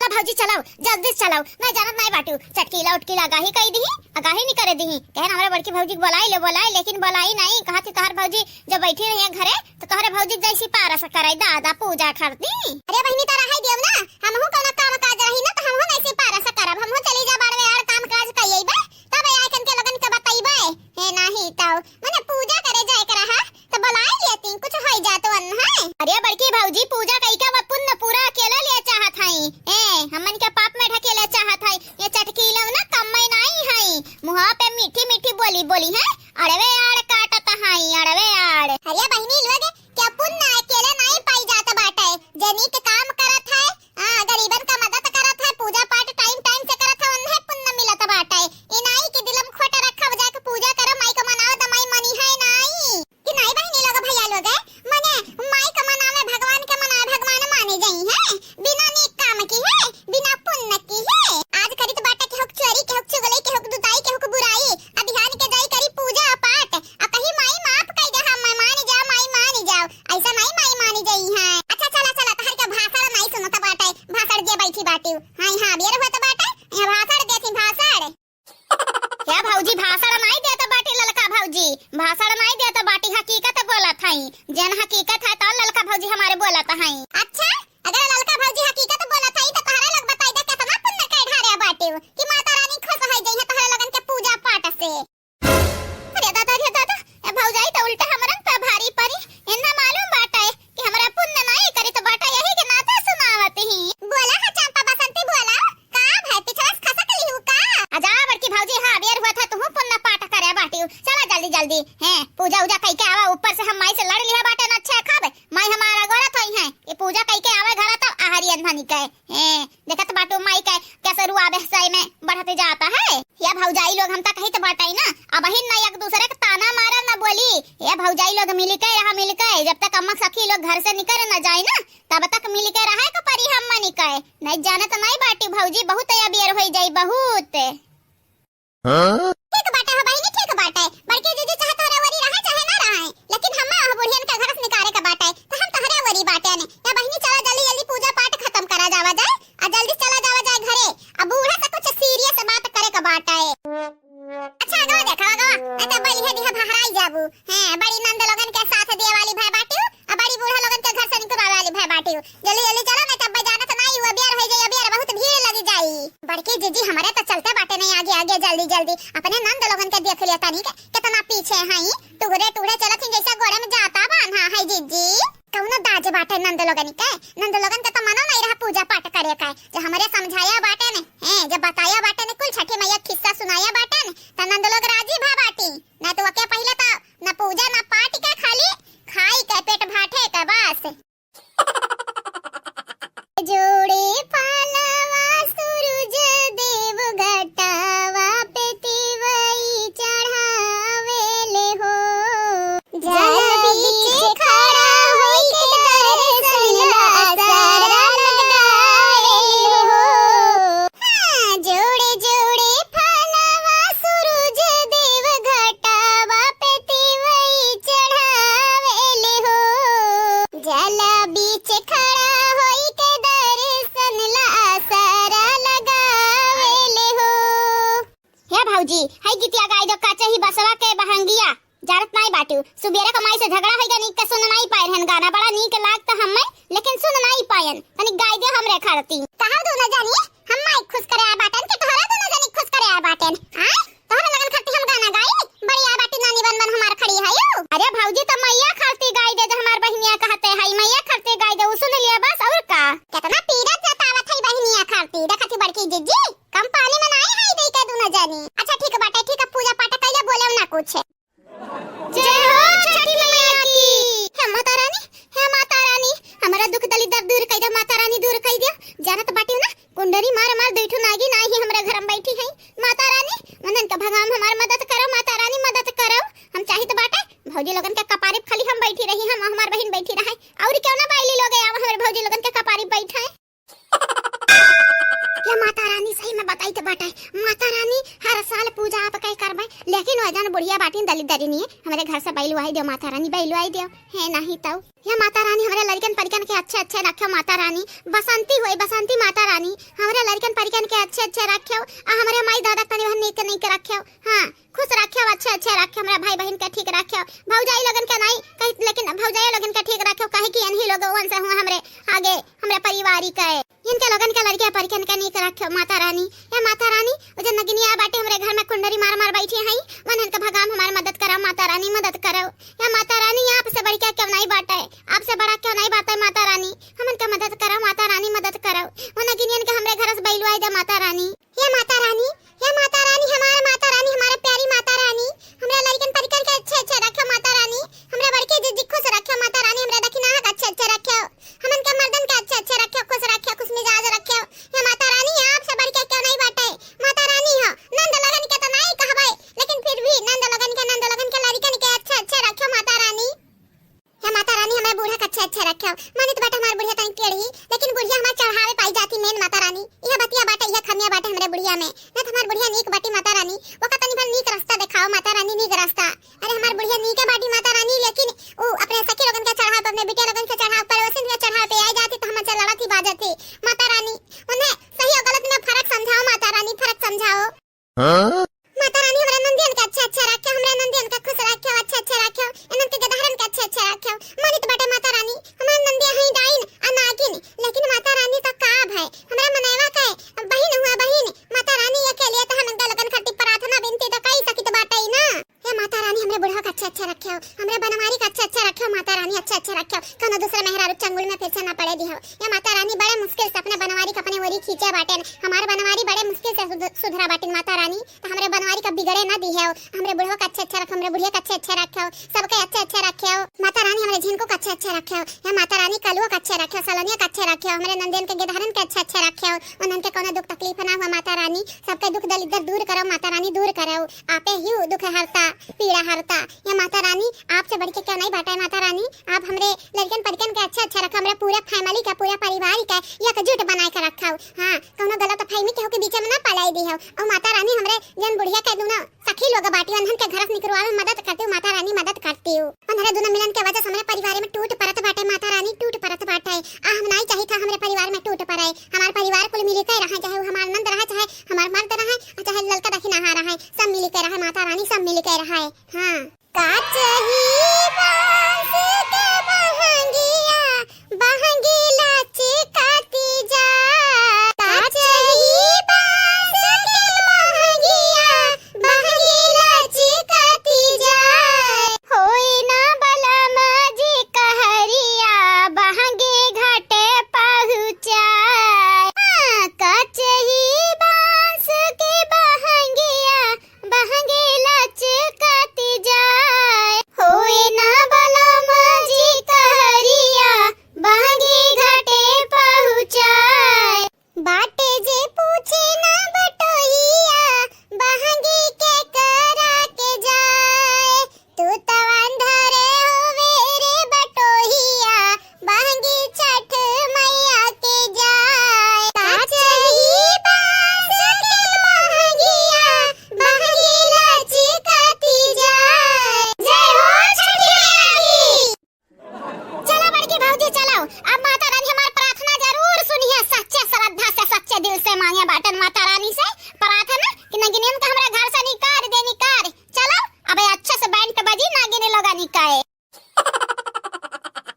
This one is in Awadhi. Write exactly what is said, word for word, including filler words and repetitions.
भौजी चलाओ, जल्दी से चलाओ, नहीं जानत नहीं बाटू, चटकीला उटकीला आगाही कई दिही, आगाही नहीं करे दिही। कहे ना हमरे बड़की भौजी के बोलाई ले, बोलाई, लेकिन बोलाई नहीं। कहत ही तोहर भौजी जब बैठी रही है घरे तो तोहरे भौजी के जैसी पारस करे दादा पूजा करती। अरे बहिनी, तो रहाई दियो ना, हमहू कौनो काम काज रही ना तो हमहू नहीं सी पारस करब, हमहू चली जा बाड़वे आड़ काम काज कई अइबे, तब आए कन के लोगन के बतइबे। हे नाही तो मने पूजा करे जाए के रहा तो बोलाई लेती, कुछ होई जात वन है। अरे बड़की भौजी, पूजा कई के वो पुण्य पूरा अकेले लिए चाहत हई। ए, हमन के पाप में ढकेले चाहत हई। ये चटकीला ना कम्मे नहीं हई, मुँह पे मीठी मीठी बोली बोली है, अड़वे आड़ काटत हई, अड़वे आड़। अरे बहिनी लोग, क्या पुण्य अकेले नहीं पाई जात बाटे, जे नीक काम करत है, हाँ, गरीबन का मदद करत है, पूजा पाठ टाइम टाइम से करत है, उन्हें पुण्य मिलत बाटे। ई नाई के दिलम खोट रखब, जाके पूजा कर, माई का मनाव, त माई मनी है नाई। कि नाई बहिनी लोग, भैया लोग, मने माई का मनावे, भगवान के मनावे, भगवान माने जाई है। बिना नीक काम की है, बिना पुण्य की है। आज करित बाटे केहुक चोरी, केहुक चुगली, केहुक दुताई, केहुक बुराई, आ बिहान के जाई करी पूजा पाठ, आ कही माई माफ कई दे, हम मान जा, माई मान जाओ। ऐसा नहीं माई मानी जाई है। अच्छा चला चला, तहर के भाषण नहीं सुनत बाटे, भाषण दे बैठी बाटी। हाँ हाँ, बेर होत बाटे, यहाँ भाषण देती भाषण। क्या भौजी भाषण नहीं देत बाटी ललका भौजी, भाषण नहीं देत बाटी, हकीकत बोलत हई। जन हकीकत है तो ललका भौजी हमारे बोलत हई। अच्छा, अगर ललका भौजी हकीकत बोलत हई तो तहरे लोग बताई दे कितना पुण्य के ढारे बाटी कि माता रानी खुश हो जाई है तहरे लोगन के पूजा पाठ से। अरे दादा, अरे दादा, ए भौजाई त उल्टा हमरन पे भारी परी। इन्हा मालूम बाटे कि हमरा पुण्य नाई करी त बाटे, यही के नाते सुनावत ही। बोला हा चंपा बसंती, बोला। का भाई पिछवा से खसक लिहू का? आजा बड़की भौजी, हाँ, बेर हुआ था तुहू पुण्य पाठ करे बाटियो। चला जल्दी जल्दी, हैं, पूजा उजा कई के आवा, ऊपर से हम माई से लड़ लिहा बाटे न, अच्छा खाबे। माई हमारा गोरत होई हैं, ये पूजा कई के आवे घर तब आहारी अनभनी के। हैं, देखत बाटू माई के कैसे रुआबे सही में बढ़ते जाता है। या भौजाई लोग हम तक कहित बाटे ना, अबहिन ना एक दूसरे के ताना मारा ना बोली। या भौजाई लोग मिली के रहा, मिली के, जब तक अम्मा सखी लोग घर से निकल ना जाए ना, तब तक मिली के रहे के परी हम मनी के। नहीं जाने तो नहीं बाटी भौजी, बहुत या बेर होई जाई, बहुत। हाँ? ठीक बाटे हो बहिनी, ठीक बाटे। बड़की जीजी चाहे तोहरे ओरी रहे, चाहे ना रहे, लेकिन हम्मे ओह बुढ़ियन के घर से निकाले के बाटे, तो हम तोहरे ओरी बाटे ने। या बहिनी, चला जल्दी जल्दी पूजा पाठ खत्म करा जावा जाए, आ जल्दी चला जावा जाए घरे। अब बूढ़ा से कुछ serious बात करे के बाटे। अच्छा, आगवा देखा, आगवा, नहीं तो बड़ी है दिहा भहराई जाबू। हैं, बड़ी नंद लोगन के साथ दिए वाली भय बाटियो, आ बड़ी बूढ़ा लोगन के घर से निकलवावे वाली भय बाटियो। जल्दी जल्दी चला, नहीं तो अब्बे जानत नहीं हुआ, बेर हो जाई, अबेर बहुत भीड़ लगी जाई। बड़की जीजी, हमरे तो चलते बाटे नहीं आगे आगे, जल्दी जल्दी। अपने नंद लोगन के देख लिया तनी के, कितना पीछे हैं, टुगरे टुगरे चलत हैं, जैसे गोड़े में जाता बांधा है जीजी। कौनो दाज बाटे नंद लोगन के, नंद लोगन के तो मनो नहीं रहा पूजा पाठ करे का, जो हमरे समझाया बाटे ने, हैं, जब बताया बाटे ने, कुल छठी मैया खिस्सा सुनाया बाटे ने, तो नंद लोग राजी भा बाटी। ना तो वके पहिले तो ना पूजा ना पाठ के, खाली खाई के पेट भाटे के बस। जोड़े फलवा सूरज देव घटावा पे तिवई चढ़ावेले हो। जल बीच खड़ा होई के दर्शन ला असरा लगावेले हो। हाँ, जोड़े जोड़े फलवा सूरज देव घटावा पे तिवई चढ़ावेले हो। जल बीच खड़ा होई के दर्शन ला आसरा लगावेले हो। हे भौजी, हई गीतिया गाई दो, काचे ही बसवा के बहंगिया। जानत नाई बाटू, सुबेरे क माई से झगड़ा होई गा, नीक के सुन नाई पाए रहन गाना, बड़ा नीक लागत हम्मे, लेकिन सुन नाई पायन। तनी गाई दे हमरे खातिर। कहा दोनों जनी, हम माई खुश करे आए बाटन कि तोहरा दोनों जनी खुश करे आए बाटन? आय, तोहरे लगन खातिर हम गाना गाई? बड़ी आ बाटी नानी बन बन हमार खड़ी है यू। अरे भौजी, त मैया खातिर गाई दे, जो हमार बहिनिया कहते है, मैया खातिर गाई दे, उ सुन लिया बस, और का? कितना पीरत जतावत है बहिनिया खातिर, देखत ही बड़की जिज्जी, कम पानी में नाई है दे के दोनों जनी। अच्छा ठीक बाटे, ठीक है, पूजा पाठ कैले, बोले ना कुछ। जय हो छठी मैया की। हे माता रानी, हे माता रानी, हमारा दुख दलिदर दूर कई दे, माता रानी दूर कई दे। जानत बाटी ना, कुंडरी मार मार दुई ठो नागिन आई ही हमरा घर में बैठी है। माता रानी, मनन का भगवान हमार मदद करो, माता रानी मदद करो। हम चाहित बाटे भौजी लोगन के कपारी खाली हम बैठी रही, हम हमार बहिन बैठी रहे, और क्यों ना बाइली लोग आवा हमरे भौजी लोगन के कपारी बैठे। या माता रानी, सही में बताई तो बाटे, माता रानी हर साल पूजा आपके करबे, लेकिन वह जन बुढ़िया बाटिन दलिद्दरिनी, हमरे घर से बैलवाई देउ माता रानी, बैलवाई देउ। हे नहीं तउ। हे माता रानी, हमरे लड़िकन परिकन के अच्छे अच्छे रखेउ माता रानी। बसंती होई बसंती माता रानी, हमरे लड़िकन परिकन के अच्छे अच्छे रखेउ, आ हमरे माई दादा के तनी भर नीक नीक रखेउ। हाँ, खुश रखेउ, अच्छे अच्छे रखेउ, हमरे भाई बहिन के ठीक रखेउ। भौजाई लोगन के नाई कही, लेकिन भौजाई लोगन के ठीक रखेउ, काहे कि इन्हीं लोगन से हुआ हमरे आगे, हमरे परिवारी के। इनके लोगन के लड़िका परिकन के नीक रखेउ माता रानी। हे माता रानी, वो जो नगिनिया बाटे हमरे घर में कुंडरी मार मार बैठी हैं, उन्हन के भगाम हमार मदद करउ माता रानी, मदद करउ। हे माता रानी, आपसे बढ़िके केउ नाई बाटे, आपसे बड़ा केउ नाई बाटे माता रानी, हमन के मदद करउ माता रानी, मदद करउ। वो नगिनियन के हमरे घर से बैलवाई दे माता रानी। हे माता रानी, हे माता रानी, हमार माता रानी, हमारे प्यारी माता रानी, हमरा लड़िकन परिकन के अच्छे अच्छे रखेउ माता रानी, हमरा बड़के जीजी खुश रखेउ माता रानी, हमरा दखिनहा के अच्छे अच्छे रखेउ, हमन के मर्दन के अच्छे अच्छे रखेउ, खुश रखेउ, खुश मिजाज रखेउ। हे माता रानी, आपसे बढ़िके केउ नाई बाटे। माता रानी हो, नंद लोगन के तो नाई कहबे, लेकिन फिर भी नंद लोगन के, नंद लोगन के लड़िकन के अच्छे अच्छे रखेउ माता रानी। हे माता रानी, हमरे बूढ़ा के अच्छे अच्छे रखेउ। मानित बाटे हमार बुढ़िया तनी टेढ़ी, लेकिन बुढ़िया हमार चढ़ावे पाई जाती मेन माता रानी। यह बतिया बाटे, यह खमिया बाटे हमरे बुढ़िया में। न तो हमार बुढ़िया नीक बाटी माता रानी, ओका तनी भर नीक रास्ता देखाउ माता रानी, नीक रास्ता। अरे हमार बुढ़िया नीके बाटी माता रानी, लेकिन उ अपने सखी लोगन के चढ़ावे पे, अपने बिटिया लोगन के चढ़ावे पे, वैसे भी चढ़ावे पे आई जाती तो हमन से लड़त ही बाजत ही माता रानी। उन्हें सही और गलत में फर्क समझाउ माता रानी, फर्क समझाउ। हाँ? माता रानी, हमरा नंदियन के अच्छे अच्छे रखेउ, हमरा नंदियन के खुश रखेउ, अच्छे अच्छे रखेउ, इनन के गदहरन के अच्छे अच्छे रखेउ। मानित बाटे माता रानी, हमार नंदिया हई डाइन आ नागिन, लेकिन माता रानी तो का भय, हमरा मनैवा के बहिन हुआ बहिन। माता रानी, ये के लिए तो हम इनका लोगन खातिर प्रार्थना बिनती तो कई सकित बाटे ना। हे माता रानी, हमरे बुढ़वा के अच्छे अच्छे रखेउ, हमरे बनवारी के अच्छे अच्छे रखेउ माता रानी, अच्छे अच्छे रखेउ, कउनो दूसरे मेहरारू चंगुल में फिर से ना पड़े दिहो। हे माता रानी, बड़े मुश्किल से अपने बनवारी के अपने ओरी खींचे बाटेन, हमार बनवारी बड़े मुश्किल से सुध-, सुधरा बाटिन माता रानी, तो हमरे बनवारी का बिगड़े ना दिहेउ। हमरे बुढ़वा के अच्छे अच्छे रखेउ, हमरे बुढ़िया के अच्छे अच्छे रखेउ, सबके अच्छे अच्छे रखेउ। माता रानी, हमरे झिनको के अच्छे अच्छे रखेउ। हे माता रानी, कलुओ के अच्छे रखेउ, सलोनिया के अच्छे रखेउ, हमरे नंदियन के गिदहरन के अच्छे अच्छे रखेउ, उन्हन के कउनो दुख तकलीफ ना हुआ माता रानी, सबके दुख दलिद्दर दूर करउ माता रानी, दूर करउ। आपे ही दुख हरता, पीड़ा हरता। हे माता रानी, आपसे बढ़िके केउ नाई बाटे माता रानी, आप हमरे लड़िकन परिकन के अच्छे अच्छे रखेउ, हमरे पूरा family के, पूरा परिवार के एकजुट बनाए के रखेउ। हाँ, कउनो गलत फहमी केहू के बीचे में ना पलाई दिहेउ। और माता रानी, हमरे जन बुढ़िया के दूनो सखी लोग बाटी, उन्हन के घर से निकरवावे में मदद करतिउ माता रानी, मदद करतिउ। उन्हरे दूनो मिलन के वजह से हमरे परिवार में टूट परत बाटे माता रानी, टूट परत बाटे। आ हम नाई चाहित है हमरे परिवार में टूट पड़े। हमार परिवार कुल मिली के रहे, चाहे वो हमार नंद रहे, चाहे हमार मर्द रहे, चाहे ललका दखिनहा रहे, सब मिली के रहे माता रानी, सब मिली के रहे। हाँ। काचही बांस के बहंगिया, बहंगी लचकती जा। काचही बांस के बहंगिया, बहंगी लचकती जा। होई ना बलम जी कहरिया, बहंगी घाटे पहुँचाए। हाँ, काचही बांस के बहंगिया, बहंगी लचकत जाए। होई ना बलम जी कहरिया, बहंगी घाटे पहुँचाए। बाटे जे पूछे ना बटोहिया, बहंगी के करा के जाए। तू तो अंधरे होवे रे बटोहिया, बहंगी छठ मैया के जाए। काचही बांस के बहंगिया, बहंगी लचकती जाए। जय हो छठी मैया की। चलो बड़की भौजी, चलो, अब माता